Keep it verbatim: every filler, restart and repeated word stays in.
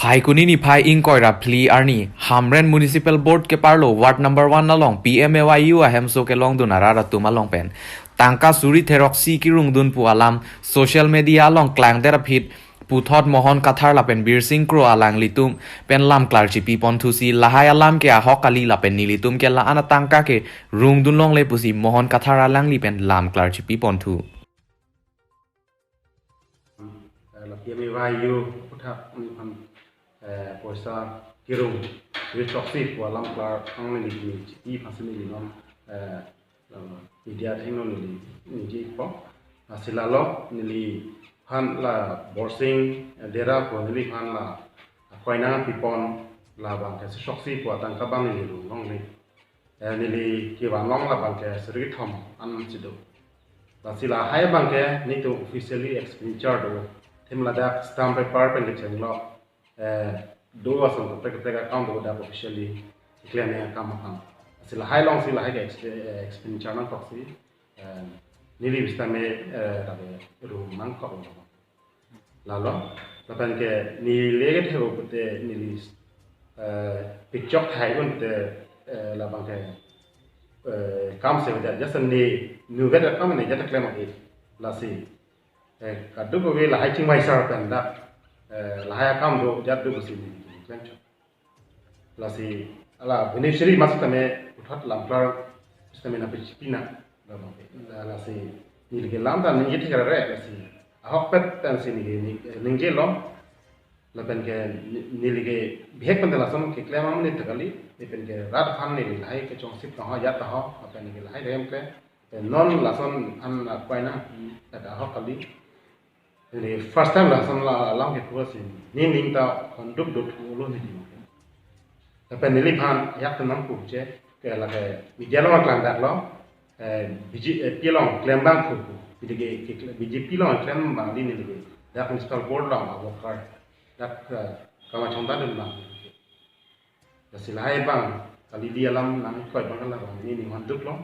Phaikuni niphai ingkoi ra phli arni, Hamren Municipal Board keparlo Ward number one along P M A Y U ahemso kelongdun arat atum along pen tangka suri theroksi kirungdun pu alam social media along klangder aphi puthot Mohon Kathar lapen Birsing Kro alanglitum pen lam klarchipi ponthusi lahai alam ke ahok kali lapen nelitum ke la-an atangka ke rungdun longle pusi Mohon Kathar alangli pen lam klarchipi ponthu. Eh, la P M A Y U aphuthak neli aphan, eh, poisa kirung suri theroksi pu alam klar ang neli neli chipi aphansi neli non, eh, media athengno neli ningjepo. Lasi lalo neliphan la Borsing, eh, Dera pu neliphan la koinang pipon, labang ke suri theroksi pu atangka abang neli rung longle. Eh, neli kevan long labang ke suri kethom an si do. Lasi lahai abang ke nelitum officially expenditure do. Athema ladak stamp paper pen kechenglo, eh, do ason kaprek kaprek account do dak officially keklem nangji akam aphan. Lasi lahai alongsi lahai ke expe-, eh, expenditure nangkok si, eh, neli sitame, eh, rabe rung nangkok. Lalo, lapen ke neli ke thek-o pute neli, eh, pikchok thai un pute, eh, labang ke, eh, kam se pute, just ne, nu vet akam ne jat klem ake. Lasi, eh, kadokave lahai chingvai sar pen dak, eh, lahai akam do jat do pusi neli klemchot. Lasi, ala beneficiary mas tame puthot lam klar sitame nangpachipina. La, lasi, neli ke lam ta ningje thek ra re, lasi, ahokpet pensi neli ke ni, ningjelo. Lapen ke ni, neli ke bihek pen ta lason keklem amonit ta kali, lapen ke rat aphan neli lahai kechongsip ta ho, jat ta ho, lapen neli ke lahai rem ke, lapen non lason an akwai na, ta ahok kali. Neli first time lason la alam ke pusi, ne ning ta honduk duk ulo neli. Lapen neliphan ajak tenang pu che, ke lake media along klangdaklo, eh, B J P along klem abang pu pu, B J P ke, ke, B J P along klem abang di neli ke, dak municipal board along a worker, dak, eh, kama chongda dun abang. Lasi lahai abang, kali di alam nangkoi abang labang, ne ning honduklo.